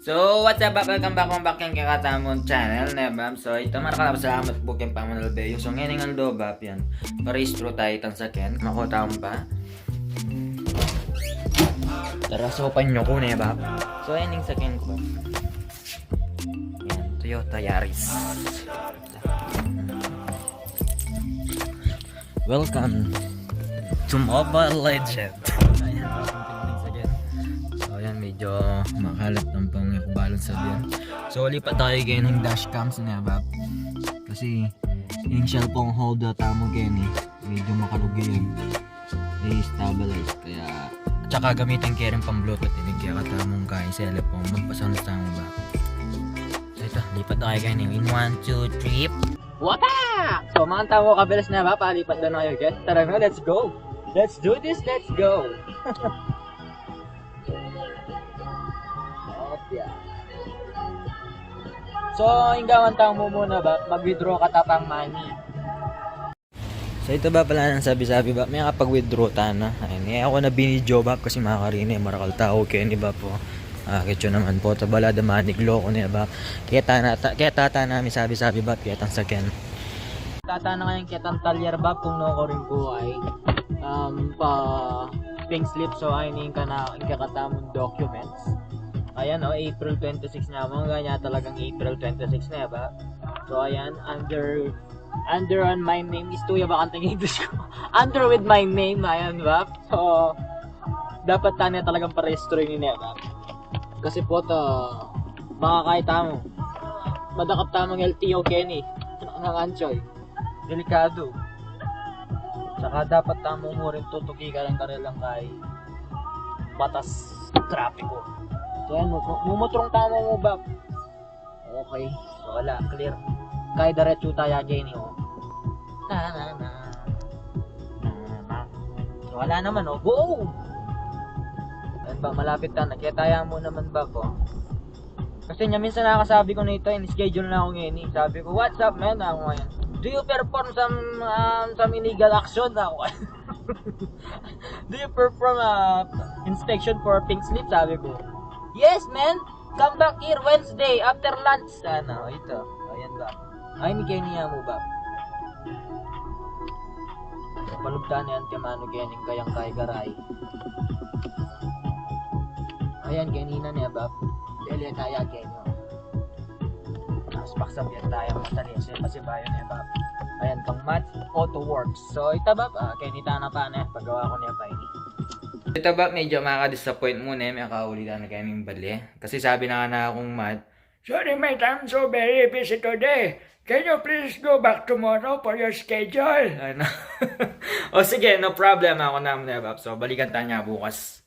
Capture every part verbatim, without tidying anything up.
So, what's up, bap? Welcome back, welcome back keng kekatamung channel, ne, bap? So, ita, marakal a salamat pu keng pamanalbe yu. So, ngening aldo, bap, yan, parehistro taya itang saken. Makuta mu pa. Tara, so, panyo ku, ne, bap? So, yan ing saken ku, bap. Yan, Toyota Yaris. Welcome to Mobile Legend. Ayan, so, ayan, medyo makalat ang pangyakubalan sa diyan. So, lipat tayo keng dashcams, ne, bap? Kasi ing cellphone holder tamu keni, medyo makalugi yan. I-stabilize, kaya tsaka gamitan ke rin pang Bluetooth, ini kekatamung keng cellphone, magpasang-sang, bap? So, ita, lipat tayo keni. In one, two, three. Wata! So, mangan tamu kabilis, ne, bap? Palipat da na kayu, okay? Tara na, let's go! Let's do this, let's go! Hopya. So, ing gawan tamu muna, bap, mag-withdraw kata pang money. So, ita, bap, ala nang sabi-sabi, bap, mekapag-withdraw tana. Ayan, e ku na binidyo, bap, kasi makarine, marakal tau keni, bap, o. Ah, ketsu naman pu, tabala da maniglo ku ne, bap. Keta na, ta-, keta tana, misabi-sabi, bap, ketang saken. Tata na ngeni ketang talyer, bap, kung nukarin ku ay, um, pa pink slip, so, ay, ini ing kana, ing kekatamung documents. Ayan, o, April twenty-six na, mga ganyan talagang April twenty-six na, bap. So, ayan, under, under on my name is tuya, bap, kantang English ku. Under with my name, ayan, bap. So, dapat tana talagang parehistro ini, bap. Kasi pu, ta, makakaya tamu, madakap tamung L T O keni, ngangan, choy. Delikadu. Tsaka dapat tamu mu rin tutuki kareng karelang kay batas trapiko. So, ayan, mu-, mu-, mumutrung tamu mu, bap. Okay. So, wala. Clear. Kay diretsu taya keni, o. Na, na, na. Na, na. So, wala naman, o. Go! Ayan, bap, malapit tana. Kaya taya mu naman, bap, o. Kasi nya minsan nakasabi ku na ita, in-schedule na ku ngeni. Sabi ku, "What's up, man?" Aku ngayon, "Do you perform some, um, some illegal action?" Aku, "Do you perform, uh, inspection for pink slip?" Sabi ku, "Yes, man. Come back here Wednesday after lunch." Sana, o, ita. Ayan, bap. Ay, ini keni ya mu, bap. Palugtan yan kaya manu keni kayang kay garai. Ayan, keni na ne, bap. Beli taya keni. Tapos paksabian taya matali, kasi pasibayu ne, bap. Ayan, pang Matt Auto Works. So, ita, bap, ah, keni tana pa ne, pagawa ku ne pa ini. Ita, bap, medyo makaka-disappoint mu ne, makauli tana keni bale. Kasi sabi na nga na kung Matt, "Sorry, mate, I'm so very busy today. Can you please go back tomorrow for your schedule?" Ano? O sige, no problem. Aku naman ne, bap. So, balikan taya bukas.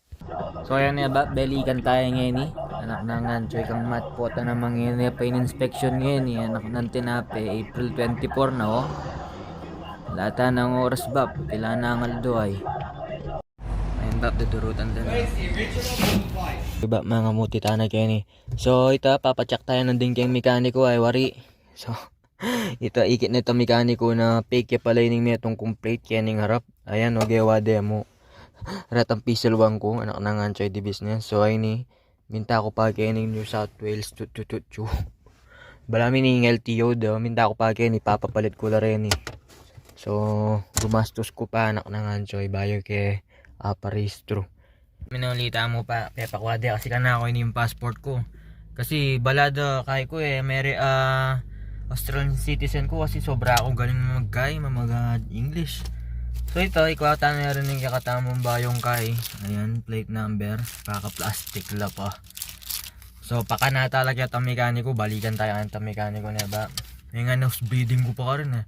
So, ayan ne, bap, balikan taya ngeni. Anak nang anchoy kang Matt, pota namang ngeni, pa in-inspection ngeni. Anak nang tinape, April twenty-four na, o. Ala tanang oras, bap, pila nang aldo ay. Ayan, bap, dudurutan da na. Bap, mangamuti tana keni. So, ita, papa-check taya na din keng mekaniko ay wari. So, ita, ikit na ita mekaniko na fake ya pala ining metung kung plate kening harap. Ayan, o, gewa de mu. Retang pisilwang ku, anak nang anchoy di business. So, ay ini, minta ku pa keni New South Wales, tut, tut, tut, tut. Balamu ini ing L T O da, minta ku pa keni, papapalit ku la reni. So, gumastus ku pa, anak nang anchoy, bayu ke aparehistro. Minulita mu pa, pepakwa de kasi kanaku ini ing passport ku. Kasi bala da kay ku e, meri, ah, Australian citizen ku kasi sobra kung galing mag-, kay, mag-, ah, English. So ita, ikwa tana rin ing kekatamung bayung kay. Ayan, plate number, paka-plastic la pa. So, pakanyan tala ketang mekaniko, balikan taya ketang mekaniko ne, bap. May nga nose bleeding ku pa karin e.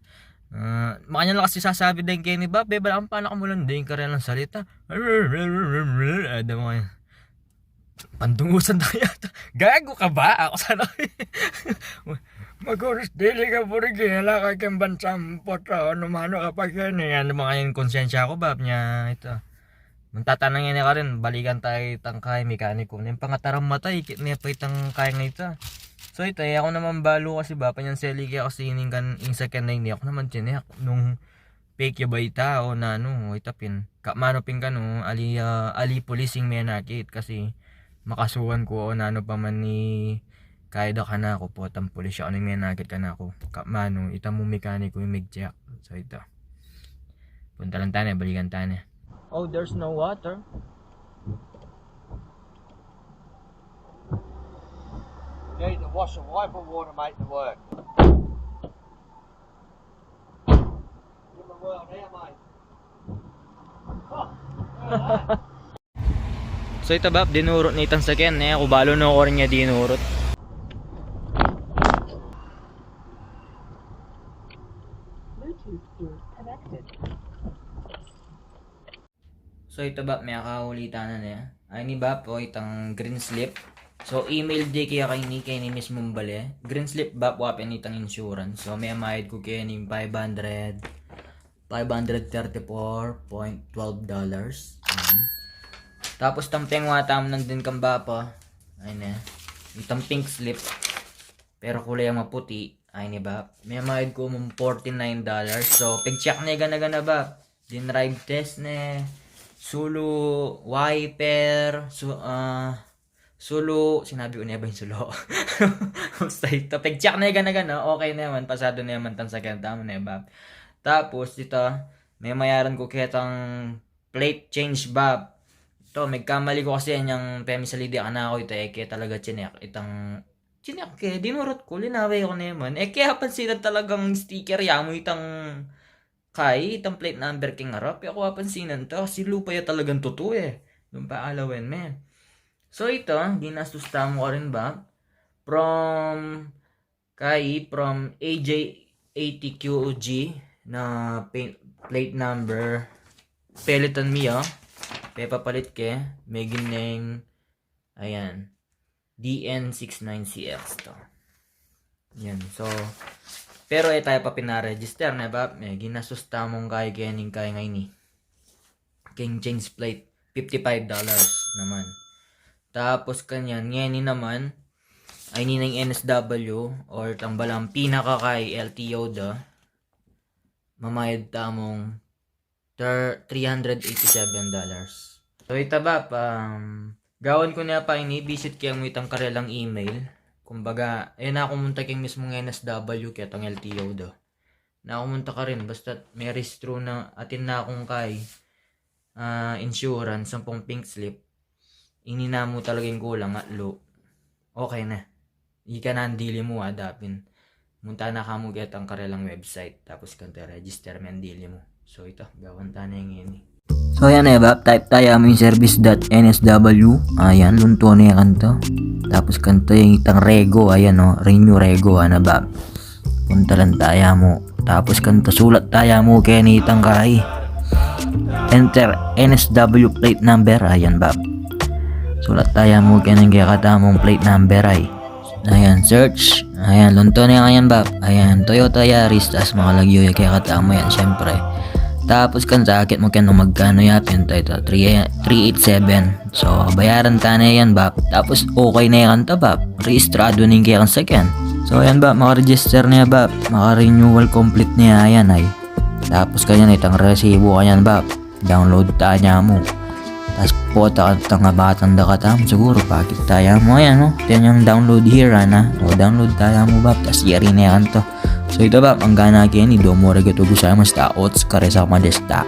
Ah, makanyan la kasi sasabi deng keni, bap, e, balamu pa nakamulan deng karelang salita. Ada mo kaya. Pandungusan taya. Gago ka ba? Aku sana. Magurus dili ka, puri gila ka keng bansang puta, o, numanu ka pa keni. Ano ba kaya ing konsensya ku, bap, nya ita. Mantatanang ini karin, balikan taya itang kay mekaniko. Ning pangataram mata, ikit ne pa itang kay nga ita. So ita, e, aku naman balu kasi, bap, panyang seli ke kasi ining kan, ing saken na ini, aku naman tinek nung fake ya ba ita o nanu, o ita pin. Ka manu pin kanu, ali, ah, ali pulis ing menakit kasi Makasuhan ku o nanu pa man i kaida kanaku, potang pulis ya, o nung menakit kanaku. Kapmanu, ita mu mekaniko ing mig-check. So ita. Punta lang tane, balikan tane. Oh, there's no water. Need to wash the wiper water, mate, to work. Give 'em a whirl now, mate. Oh, look at that. So ita, bab, dinurut ne itang sakyan ne. Aku balu no, aku rin ya dinurut. Bluetooth is connected. So ita, bab, mekaulitan na ne. Ay ni, bab, o itang green slip. So email de kaya keni, keni mismung bale. Green slip, bab, wa pin itang insurance. So memayad ku keni five hundred, five hundred thirty-four point twelve dollars. Ayan. Tapos itang pengwata mu nang din kang bapa. Ay ne. Itang pink slip. Pero kulay yang maputi. Ay ni, bab. Memayad ku mung forty-nine dollars. So peg-check ne gana-gana, bab. Din drive test ne. Sulu, wiper, su-, ah, sulu, sinabi ku ne ba ing sulu? Basta ita, peg-check ne gana-gana, okay ne man, pasadu ne man itang sakyan tamu ne, bab. Tapos ita, memayaran ku ketang plate change, bab. Ita, megkamali ku kasi inyang pemisali de kanaku, ita, e ke talaga chinek, itang chinek ke, dinurut ku, linawe ku ne man. E ke apansinan talagang sticker ya mu itang kay, itang plate number keng arap, e ku apansinan ta, kasi lupa ya talagang tutu e. Lumpa alawen me. So ita, ginastus tamu karin, bab. From, kay, from A J eighty Q G na pa-, plate number. Pelitan mi ya. Pepapalit ke, meging neng, ayan, D N six nine C X ita. Yan, so, pero e taya pa pina-register ne, bab. E, ginastus tamung kay kening kay ngeni. Keng change plate, fifty-five dollars naman. Tapos kanyan, ngeni naman, ay, ini neng N S W or itang balang pinaka kay L T O da, mamayad tamung ter-, three hundred eighty-seven dollars. So ita, bab, um, gawan ku ne pa ini, visit ke mu itang karelang email. Kumbaga, e na ku munta keng mismung N S W ketang L T O da. Na ku munta karin, basta me-rehistro na, atin na kung kay, ah, insurance, sampung pink slip. Ini na mu talaga ing kulang, atlu. Okay na. Ika na ing dili mu, adapin. Munta na ka mu ketang karelang website, tapos kanta register me ing dili mu. So ita, gawan ta ne ngeni. So ayan ne, bab, type taya mu ing service dot N S W. Ayan, lunto ne kanta. Tapos kanta ing itang rego, ayan o, renew rego, ana, bab. Puntalan taya mu. Tapos kanta sulat taya mu keni itang kay enter N S W plate number. Ayan, bab. Sulat taya mu keni ing kekatamung plate number, ay. Ayan, search. Ayan, lunto ne keni, bab. Ayan, Toyota Yaris, tas makalagyu ya kekatamu yan, syempre. Tapos kanta akit mu keni kung magkanu ya, pin ta ita, three, three eight seven. So, bayaran ta ne yan, bab. Tapos, okay ne kanta, bab. Rehistrado ne ing kekang sakyan. So, yan, bab. Maka-register ne, bab. Maka-renewal complete ne, ayan, ay. Tapos, kanyan, itang resibo, kanyan, bab. Download taya mu. Tas, pota kanta, nga batang dakatamu, siguru, pakit taya mu, ayan, no? Kanyan, download here, ana. O, download taya mu, bab. Tas, yari ne kanta. So, ita, bab, anggang keni, domo arigato gozaimasu ta, otsukare sama deshita.